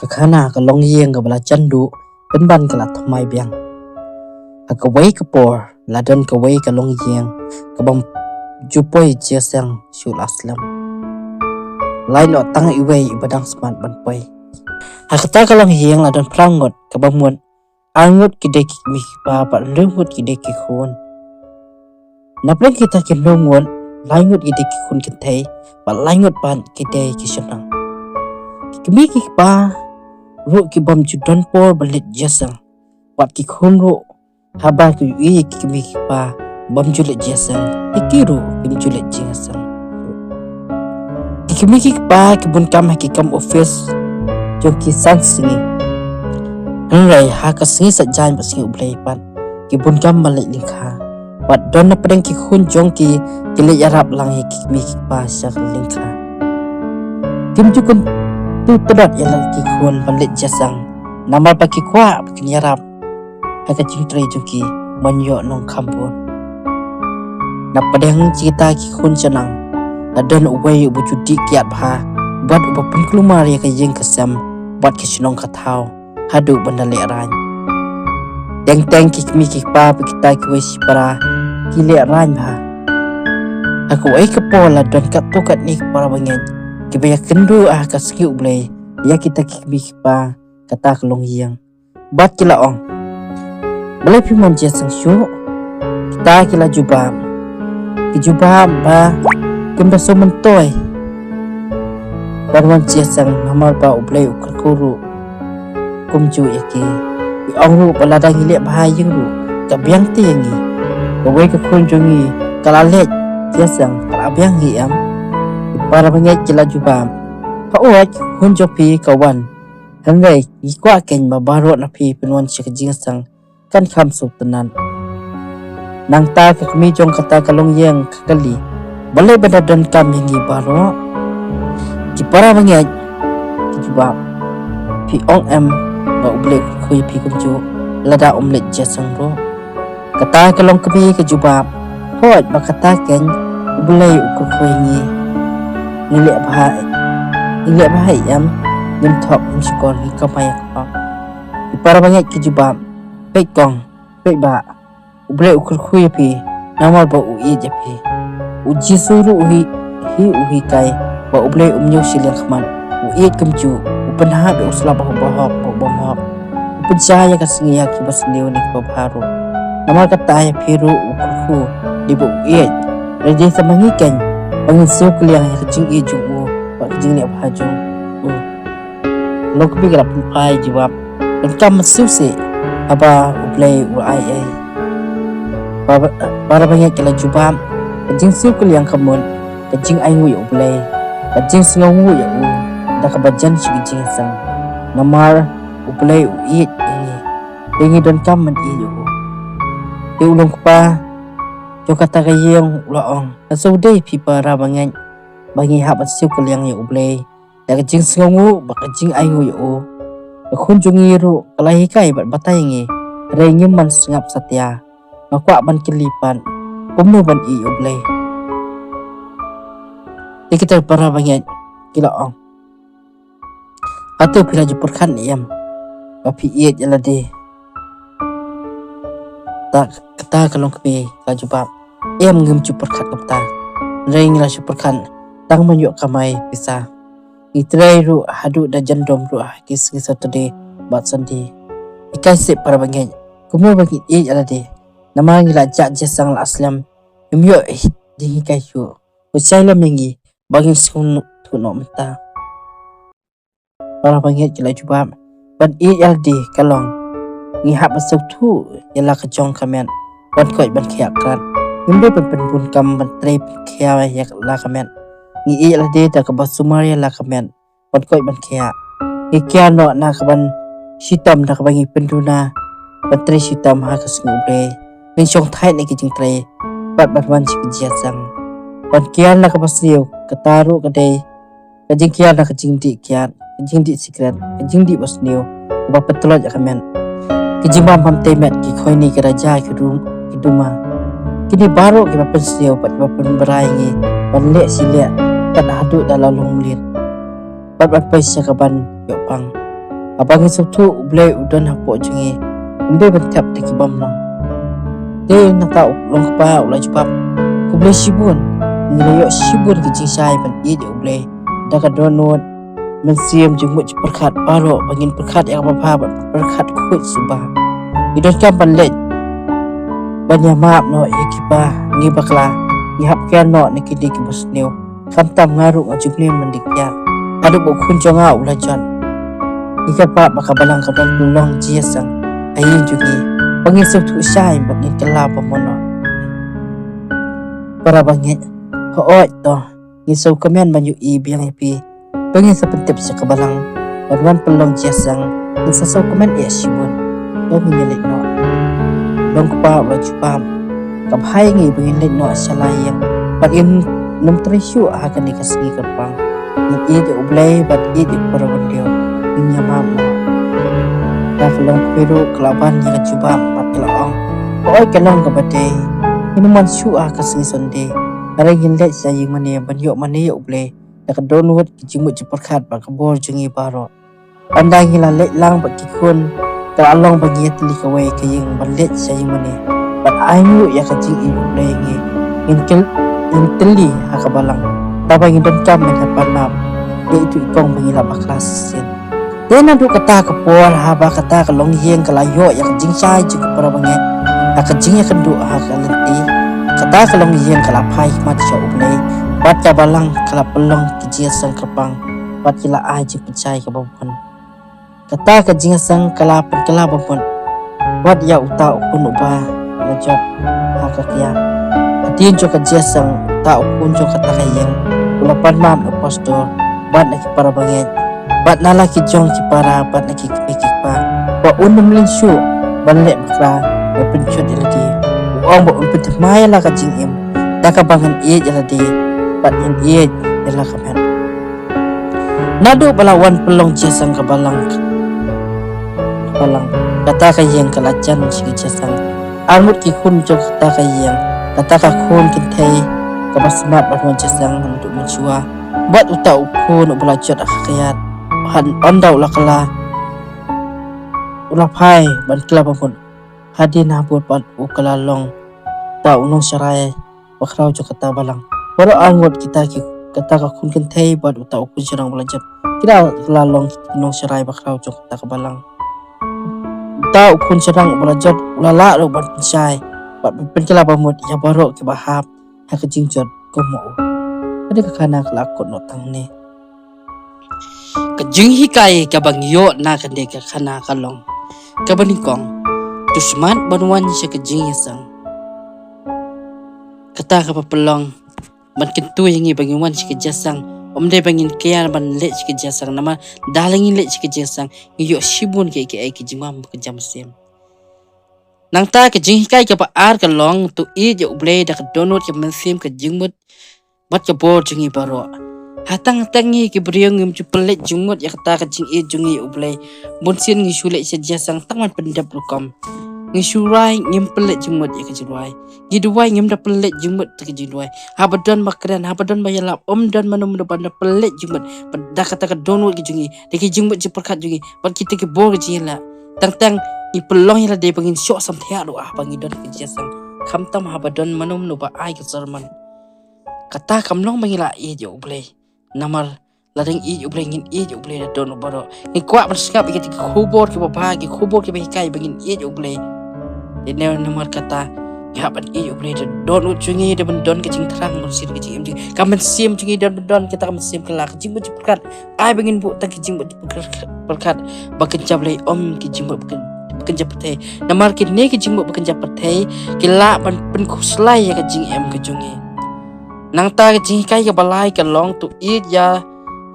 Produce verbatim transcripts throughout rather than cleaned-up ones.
Ka khana ka longïing kaba la jan duh, pynban ka la thymmai biang. Ha kawei ka por, la don kawei ka longïing, kabym ju poi jia seng shuh la slem. Lai noh tang iwei iba dang smat ban poi. Ha kata ka longïing la don phra ngut, kaba mut ar ngut ki dei ki kmie ki kpa bad hynriew ngut ki dei ki khun. Napdeng kita ki hynriew ngut, lai ngut ki dei ki khun kynthei bad lai ngut pat ki dei ki shynrang. Ki kmie ki kpa ruh ki bym ju don por ban leit jia seng. Bad ki khun ruh, haba ki ïohi ïa ki kmie ki kpa bym ju leit jia seng, te ki ruh kim ju leit jia seng. Ki kmie ki kpa ki bun kam ha ki kam office jong ki san sngi. Hynrei ha ka sngi Saitjaiñ bad sngi U Blei pat, ki bun kam ban leit lyngkha. Bad don napdeng ki khun jong ki, ki leit ïarap lang ïa ki kmie ki kpa sha ka lyngkha. Kim ju kyntu tdot ïa la ki khun ban leit jia seng, namar ba ki kwah ba kin ïarap ha ka jingtrei jong ki ban ïoh nongkham bun. Napdeng kita ki khun shnong, la don uwei uba ju dih kiad bha bad uba pynkulmar ïa ka ïing ka sem bad ka shnong ka thaw haduh ban da lehraiñ. Teng teng ki kmie ki kpa bad kita kiwei shipara ki lehraiñ bha. Ha kawei ka por la don katto katne ki para bangeit kiba ïakynduh ha ka sngi U Blei ïa kita ki kmie ki kpa kata ka longïing. Bad ki la ong, balei phim wan jia seng shuh? Kita ki la jubab, ki jubab ba kim da sngewmyntoi ban wan jia seng namar ba U Blei u kyrkhu ruh kumjuh ïa ki. Ki ong ruh ba lada ngi leh bha ïing ruh ka biang te ïa ngi. Kawei ka khun jong ngi ka la leit jia seng, ka la biang hi em? Ki para bangeit ki la jubab, hooid, ka khun jong phi ka wan. Hynrei ngi kwah keiñ ba baroh na phi phin wan sha ka jingïaseng, kan kham sngewtynnat. Nangta ka kmie jong kata ka longïing ka kylli, balei ba da donkam ïa ngi baroh? Ki para bangeit ki jubab, phi ong em ba U Blei u kyrkhu ïa phi kumjuh lada um leit jia seng ruh? Kata ka longkmie ka jubab, hooid, ba kata keiñ U Blei u kyrkhu ïa ngi. Ngi leh bha, ngi leh bha em, ngim thok ngim shukor, ngi kamai ïa ka hok. Ki para bangeit ki jubab, peit kong, peit bah, U Blei u kyrkhu ïa phi namar ba u ïeit ïa phi. U Jisu ruh u hi, hi u hikai ba U Blei um ñiew shiliang khmat, u ïeit kumjuh, u pynhap ïa u slap ba hok bad u bym hok, u pynshai ïa ka sngi ïa kiba sniew ne kiba bha ruh. Namar kata ïa phi ruh u kyrkhu, dei ba u ïeit. Hynrei dei sa ma ngi keiñ ba ngin siew kylliang ïa ka jingïeit jong u bad ka jingleh bha jong u. Longkmie ka la pynphai jubab, donkam ban siew seh haba U Blei u ai ei. Para, para bangeit ki la jubab, ka jingsiew kylliang ka mut ka jingainguh ïa U Blei, ka jingsngewnguh ïa u da kaba jan sha ka jingïaseng. Namar U Blei u ïeit ïa ngi, te ngi donkam ban ïeit ïa u. Te u longkpa jong kata ka ïing u la ong, la sngewdei phi para bangeit ba ngi hap ban siew kylliang ïa U Blei da ka jingsngewnguh bad ka jingainguh ïa u. Ka khun jong ngi ruh ka la hikai bad batai ïa ngi, hynrei ngim man sngap satia. Nga kwah ban kylli pat, kumno ban ïeit ïa U Blei? Te kita ki para bangeit ki la ong, hato phi la ju pyrkhat ne em ba phi ïeit ïa lade? Kata, kata ka longkmie ka jubab, em, ngim ju pyrkhat kumta. Hynrei ngi la shu pyrkhat tang ban ïoh kamai pisa. Ngi trei ruh haduh da jan dom ruh ha ki sngi Saturday bad Sunday. Hikai seh para bangeit, kumno ba ngin ïeit ïa lade? Namar ngi la jah jingïaseng la slem, ngim ïoh ding hikai shuh. Pynshai lem ïa ngi ba ngin sngewthuh noh mynta. Para bangeit ki la jubab, ban ïeit ïa lade ka long, ngi hap ban sngewthuh ïa la ka jong ka met, ban koit ban khiah kat. Ngim dei ban pynbun kam ban trei pynkhia ïa la ka met. Ngi ïeit ïa lade da kaba sumar ïa la ka met, ban koit ban khiah. Ngi kiar noh na ka ban shitom da kaba ngi pynduna ban trei shitom ha ka sngi U Blei. Ngin shongthait na ki jingtrei bad ban wan sha ka jingïaseng. Ban kiar na kaba sniew, kata ruh ka dei ka jingkiar na ka jingdih kiad, ka jingdih sikret, ka jingdih basniew kaba pyntlot ïa ka met. Ki jingbam bam tei met, ki khoini, ki raja, ki dum, ki duma, kine baroh kiba pynsniew bad kiba pynbra ïa ngi ban leh shi leh, kat haduh da la long mlien bad ban poi sha ka ban ïoh pang. Haba ngi sngewthuh U Blei u don hapoh jong ngi, ym dei ban thep da ki bym long. Te nangta u long kpa u la jubab, khublei shibun, ngi la ïoh shibun ki jingshai ban ïeit ïa U Blei da ka dohnud mynsiem jingmut jingpyrkhat baroh, ba ngin pyrkhat ïa ka babha bad pyrkhat khuid suba. Ngi donkam ban leit ban ïamap noh ïa kiba ngi bakla, ngi hap kiar noh na kine kiba sniew. Khamtam nga ruh nga ju mlien ban dei kiar. Haduh ba u khun jong nga u la jot, ngi kyrpad ba ka balang ka don pynlong jingïaseng ha ïing jong ngi, ba ngin sngewthuh shai bad ngin kylla ba mon noh. Para bangeit, hooid to, ngi sngewkmen ban ïohi biang ïa phi. To ngin sa pyntip sha ka balang ban wan pynlong jingïaseng, ngin sa sngewkmen ïa shibun. To ngin ïaleit noh. Long kpa u la jubab, ka bha ïa ngi ba ngin leit noh sha la ïing bad ngin nym trei shuh ha kane ka sngi kyrpang. Ngin ïeit ïa U Blei bad ïeit ïa u para bynriew, ngin ïamap noh. Ka Khlong Kmie ruh ka la ban ïa ka jubab bad ka la ong, hooid ka long kaba dei. Ngin ym wan shuh ha ka sngi Sunday. Hynrei ngin leit sha ïing mane ban ïoh mane ïa U Blei da ka dohnud, ki jingmut jingpyrkhat bad ka bor jong ngi baroh. Ynda ngi la leit lang bad ki khun, ka la long ba ngi ïatylli kawei ka ïing ban leit sha ïing mane. Bad ainguh ïa ka jingïeit U Blei ngi, ngin kyl-, ngin tylli ha ka balang. Tangba ngi donkam ban ïa pan map ïa itu i kong ba ngi la bakla shisien. Te naduh kata ka por, haba kata ka longïing ka la ïoh ïa ka jingshai jong ki para bangeit ha ka jingïakynduh ha ka lynti, kata ka longïing ka la phai khmat sha U Blei, bad ka balang ka la pynlong ki jingïaseng kyrpang, bad ki la ai jingpynshai kaba bun. Kata ka jingïaseng ka la pynkylla bamut. Wat ïa uta u khun uba la jot ha ka kiad. Hadien jong ka jingïaseng, uta u khun jong kata ka ïing u la pan map na u pastor bad na ki para bangeit, bad na la ki jong ki para bad na ki kmie ki kpa, ba un ym lyngngoh shuh ban leh bakla ban pynjot ïa lade. U ong ba un pynthymmai ïa la ka jingim da kaba ngin ïeit ïa lade bad ngin ïeit ïa la ka met. Naduh ba la wan pynlong jingïaseng ka balang, ka balang, kata ka ïing ka la jan sha ka jingïaseng. Arngut ki khun jong kata ka ïing, kata ka khun kynthei kaba smat ban wan jingïaseng naduh mynshuwa, bad uta u khun uba la jot ha ka kiad, ha ynda u la kylla, u la phai ban kylla bamut. Hadien ha bud pat u kylla long uta u nongsharai bakhraw jong kata ka balang. Baroh arngut kita ki, kata ka khun kynthei bad uta u khun shynrang uba la jot, ki la kylla long ki nongsharai bakhraw jong kata ka balang. Uta u khun shynrang uba la jot u la lah ruh ban pynshai bad ban pynkylla bamut ïa baroh kiba hap ha ka jingjot kum u. Kane ka khana ka la kut noh tang ne. Ka jinghikai kaba ngi ïoh na kane ka khana ka long kaba nyngkong, to smat ban wan sha ka jingïaseng. Kata kaba pynlong ban kyntu ïa ngi ba ngin wan sha ka jingïaseng, ym dei ba ngin kiar ban leit sha ka jingïaseng, namar da la ngin leit sha ka jingïaseng ngi ïoh shibun kiei kiei ki jingbam ba ka jam mynsiem. Nangta ka jinghikai kaba ar ka long to ïeit ïa U Blei da ka dohnud, ka mynsiem, ka jingmut bad ka bor jong ngi baroh. Ha tang tang ngi ki briew ngim ju pynleit jingmut ïa kata ka jingïeit jong ngi ïa U Blei. Bun sien ngi shu leit sha jingïaseng tang ban pyndep rukom. Ngi shu rwai ngim pynleit jingmut ïa ka jingrwai. Ngi duwai ngim da pynleit jingmut ïa ka jingduwai. Haba don ba kren, haba don ba ïalap, ym don mano mano ban da pynleit jingmut bad da kata ka dohnud ka jong ngi, da ki jingmut jingpyrkhat jong ngi bad kita ki bor ka jingïaleh. Tang tang ngi pynlong ïa lade ba ngin shoh samthiah ruh haba ngi don ha ka jingïaseng, khamtam haba don mano mano ba ai ka sermon. Kata kam long ba ngi la ïeit ïa U Blei. Namar lada ngi ïeit ïa U Blei ngin ïeit ïa U Blei da dohnud baroh. Ngi kwah ban sngap ïa kita ki khubor kiba bha, ki khubor kiba hikai ba ngin ïeit ïa U Blei. Te namar kata ngi hap ban ïeit ïa U Blei da dohnud jong ngi, da ban don ka jingthrang mynsiem, ka jingim jong ngi, ka mynsiem jong ngi da ban don kata ka mynsiem kylla, ka jingmut jingpyrkhat. Ai ba ngin buh tang ki jingmut jingpyrkhat ba kynja Blei, ym ki jingmut ba kyn-, ba kynja pyrthei. Namar kine ki jingmut ba kynja pyrthei ki lah ban pynkhuslai ïa ka jingim ka jong ngi. Nangta ka jinghikai kaba lai ka long to ïeit ïa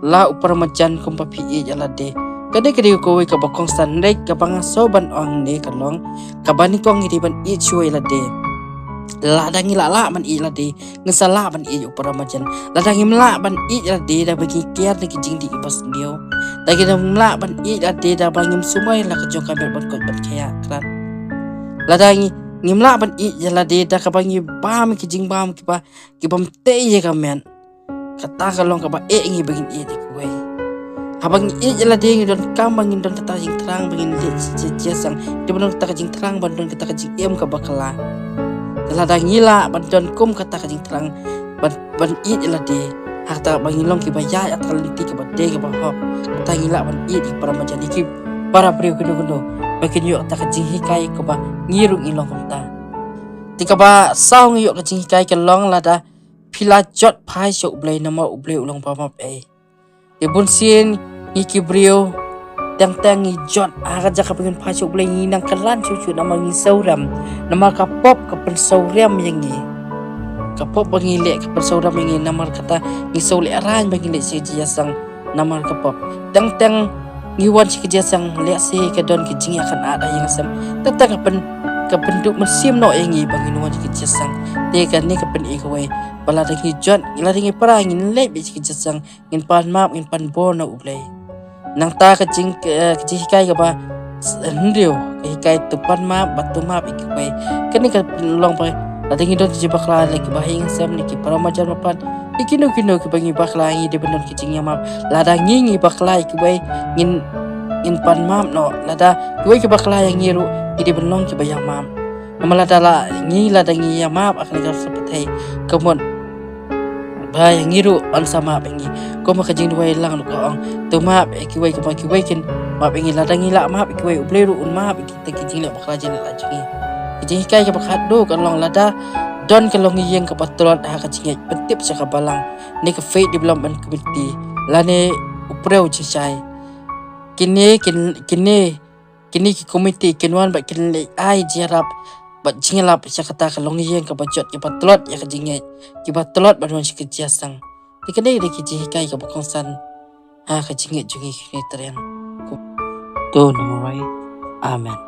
la u para marjan kumba phi ïeit ïa lade. Ka dei, ka dei kawei kaba kongsan, hynrei kaba nga sngew ban ong ne ka long, kaba nyngkong ngi dei ban ïeit shuwa ïa lade. Lada ngi la lah ban ïeit ïa lade, ngin sa lah ban ïeit ïa u para marjan. Lada ngim lah ban ïeit ïa lade, da ba ngi kiar na ki jingdih kiba sniew. Da ngim lah ban ïeit ïa lade, da ba ngim sumar ïa la ka jong ka met ban koit ban khiah, kren. Lada ngi, ngim lah ban ïeit ïa lade, da kaba ngi bam ki jingbam kiba, kibym tei ïa ka met. Kata ka long kaba eh ngi ba ngin ïeit ïa kiwei. Haba ngi ïeit ïa lade ngi donkam ba ngin don kata ka jingthrang ba ngin leh jingïaseng. Te ban don kata ka jingthrang ban don kata ka jingim kaba khraw. Te lada ngi lah ban don kum kata ka jingthrang ban, ban ïeit ïa lade. Ha kata ba ngin long kiba ïaid ha kata ka lynti kaba dei kaba hok. Kata ngi lah ban ïeit ïa ki para marjan, ïa ki para briew kino kino. Ba kin ïoh kata ka jinghikai kaba ngi ruh ngin long kumta. Te kaba saw ngi ïoh ka jinghikai ka long lada phi la jot phai sha U Blei namar U Blei u long ba map ei. Te bunsien ngi ki briew teng teng ngi jot ha ka jaka ba ngin phai sha U Blei ngi nang kren shuh shuh namar ngi sawrem. Namar ka pop ka pynsawrem ïa ngi. Ka pop ba ngi leh ka pynsawrem ïa ngi namar kata ngi sawleh rang ba ngi leh sha ka jingïaseng namar ka pop. Teng teng ngi wan sha ka jingïaseng lehse ka don ka jingïakynad ha ïing ha sem. Teng teng ka pyn, ka pynduh mynsiem noh ïa ngi ba ngin wan sha ka jingïaseng. Te kane ka pyni kawei ba lada ngi jot, lada ngi para ngin leit beit sha ka jingïaseng. Ngin pan map, ngin pan bor na U Blei. Nangta ka jing, eh, ka jinghikai kaba s-, hynriew, ka hikai to pan map bad to map ïa kiwei. Kane ka long ba lada ngi don ki jingbakla lei kiba ha ïing ha sem ne ki para marjan ba pan. Ïa kino kino kiba ngi bakla ngi dei ban don ka jingïamap. Lada ngi ngi bakla ïa kiwei ngin, ngin pan map noh. Lada kiwei ki bakla ïa ngi ruh ngi dei ban long kiba ïamap. Namar lada la ngi, lada ngi ïamap ha kane ka pyrthei, ka mut ba ïa ngi ruh yn sa map ïa ngi. Kumba ka jingduwai lang ruh ka ong, to map ïa kiwei kumba kiwei kin map ïa ngi. Lada ngi lah map ïa kiwei, U Blei ruh un map ïa kita ki jingleh bakla jingleh lait jong ngi. Ka jinghikai kaba khatduh ka long lada don ka longïing kaba tlot ha ka jingngeit, pyntip sha ka balang ne ka Faith Development Committee lane u briew jingshai. Kine kin, kine, kine ki komiti kin wan bad kin leit ai jingïarap bad jingïalap sha kata ka longïing kaba jot, kiba tlot ïa ka jingngeit, kiba tlot ban wan sha ka jingïaseng. Te kane dei ki jinghikai kaba kongsan ha ka jingngeit jong ngi kine ki tyrien. To nongrai. Amen.